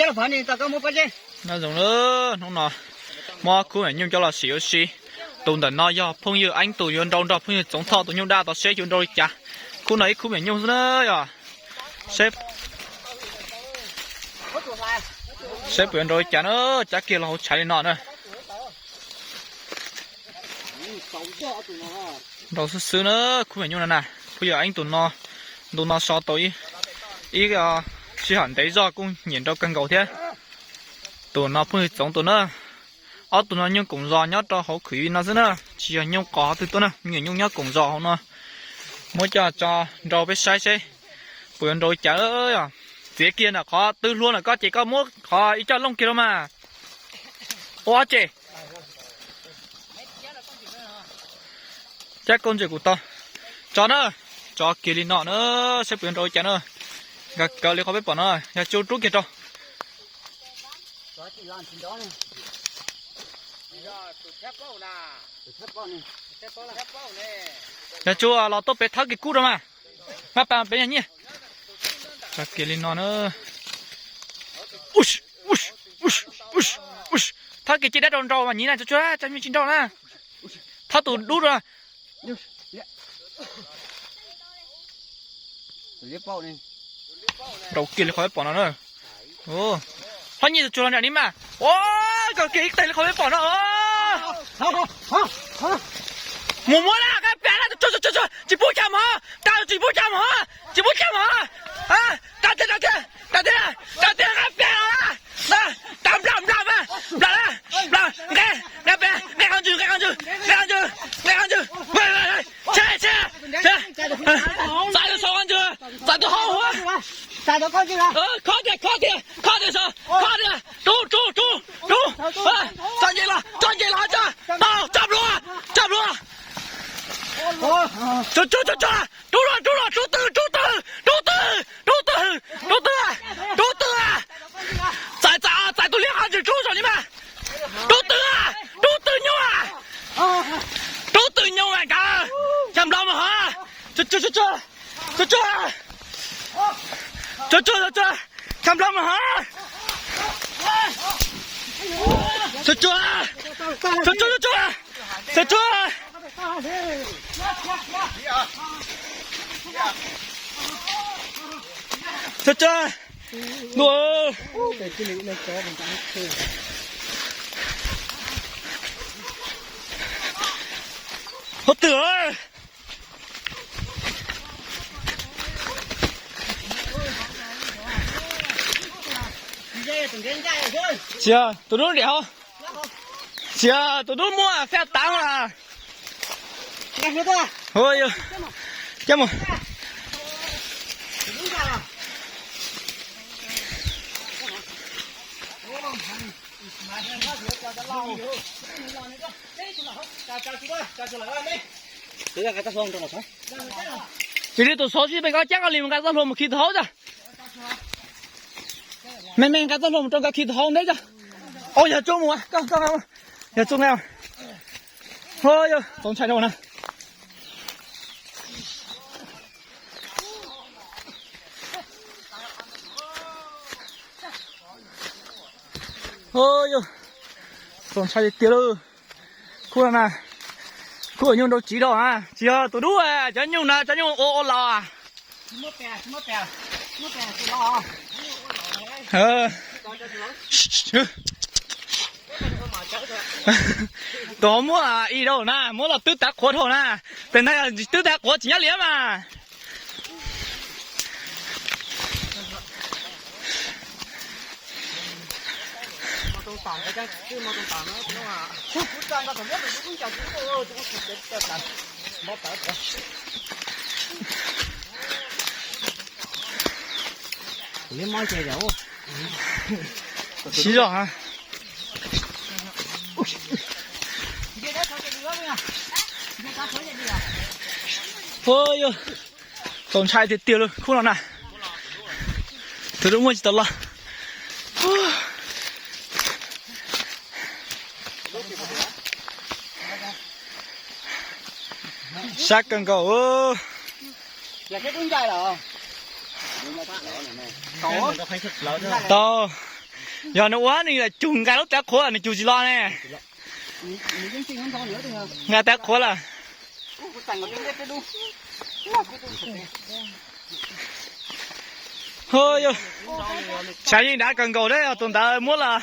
Nyob zoo na, hnub no muab khub me nyuj coj los sim ua si. Tus ntawm no yog phooj ywg Eeb tus yuav nrau nrog phooj ywg Txoov Thoj tus nyuj daj tod seb yuav nrau li cas. Khub no ib khub me nyuj xwb na yog. Seb, seb puas yuav nrau li cas na, cab kiag los hauv tshaiv li no na. Nrau xwb xwb na, khub me nyuj no na. Phooj ywg Eeb tus no, ntu no so tau ib, ib sij hawm ntev zog kuj nyiam nrau kawg nkaus thiab. Tus no phooj ywg Txoov tus na. Ob tug no nyuj koom zos nyob rau hauv khwv no xwb na, tsis yog nyuj qos qhov twg tuaj na, me nyuam nyuj nyob koom zos hauv no. Muab coj tso nrau peb saib seb puas yuav nrau li cas. Txiav kiag ntawm qhov twb hlua ntawm koj ces koj muab qhov ib co looj kiag rau mas. Ua ob ces. Cab kauj ntsia kuv tau. Tso na, tso kiag li no na, saib puas yuav nrau li cas na. Nkag kawg li qhov peb pom no, yog tsu rub kiag rau. Yog tsu los tuaj pem thawb kiag kub rau mas. Maj pas pem yog nyiaj. Tso kiag li no na. Thawb kiag cia dab rau nrau mas nyiv na, tsuag tsuag, tso me tsis nrau na. Thawb tus dub rau. Nrau kiag li qhov peb pom no na. Hlob Nyiaj tsuag tsuag los nram ni mas. Ua, kawg kiag ib teg li qhov peb pom no. Mus muab na, qab pem na, tsuag tsuag, tsis pub cam mov, tas tsis pub cam mov, tsis pub cam mov. Tas tiag, tas tiag, tas tiag, tas tiag, qab pem na. Tas nplam nplam mas, nplam na, nplam, nqe, nqe pem, nqe qhov ntswg, nqe qhov ntswg, nqe qhov ntswg, nqe qhov ntswg. Txais, txais, txais tus hauv, txais tus hauv. Khob tiag, khob tiag, khob tiag, khob tiag. Rub, rub, rub, rub. Txog nce los, txog nce los, tso, tso plhuav, tso plhuav. Tso, tso, tso, tso. Rub los, rub los, rub twg, rub twg, rub twg, rub twg, rub twg, rub twg. Txais, txais, txais tus liab qhov ntswg rub saum ni mas. Rub twg, rub twg nyuj. Rub twg nyuj mas nkawd. Cam nplam mas hov. Tsuag tsuag, tsuag tsuag, tsuag tsuag, tsuag tsuag, cam nplam mas hov. Tsuag tsuag, tsuag tsuag, tsuag tsuag, tsuag tsuag. Tsuag tsuag. Ntuj. Hov twg? Xiav tus dub ntiam hov. Xiav tus dub muaj faj tav mas. Cab mus. Ces li tus xov sib pes koj cab koj li mus nqa txoj hlua mus khi tus hauv tso. Me me nqa txoj hlua mus rau nkawd khi tus hauv ntej tso. Au, yog tsuj mus, yog tsuj nqa. Ho yog txaus ntshai rau na. Ho yog txaus ntshai tiag tiag lauj. Khub na, khub nyuj nrau tsiv rau na, tsis yog tus dub, cov nyuj na, cov nyuj ua ua laus. Tus muab i rau na, muab los twb tav quav dhau na, pem ntag twb tav quav tsis nyob li mas. Siv zog ha. Ua yog txaus ntshai tiag tiag li khub no na. Tus dub muaj tsis tau los. Sab kawg nkaus. Tau. Yog nws ua nws cug nqa lub tav qhuav nws cug tsis los ne. Nqa tav qhuav lawm. Tshav yeej dav kawg nkaus thiab yog tus ntawd muab los.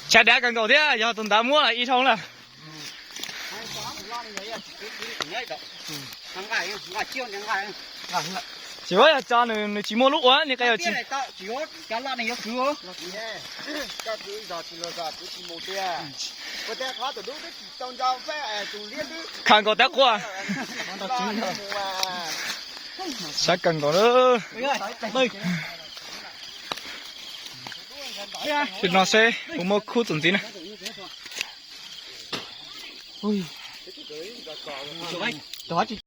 Tshav dav kawg nkaus thiab yog tus ntawd muab los ib dhau lawm. Tsis paub yog tso nws nws tsis muaj lub ua ni qe yog tsis. Khaws nkaus tav qhuav. Sab kawg nkaus. Sim no seb puas muaj khub txuas ntxiv na.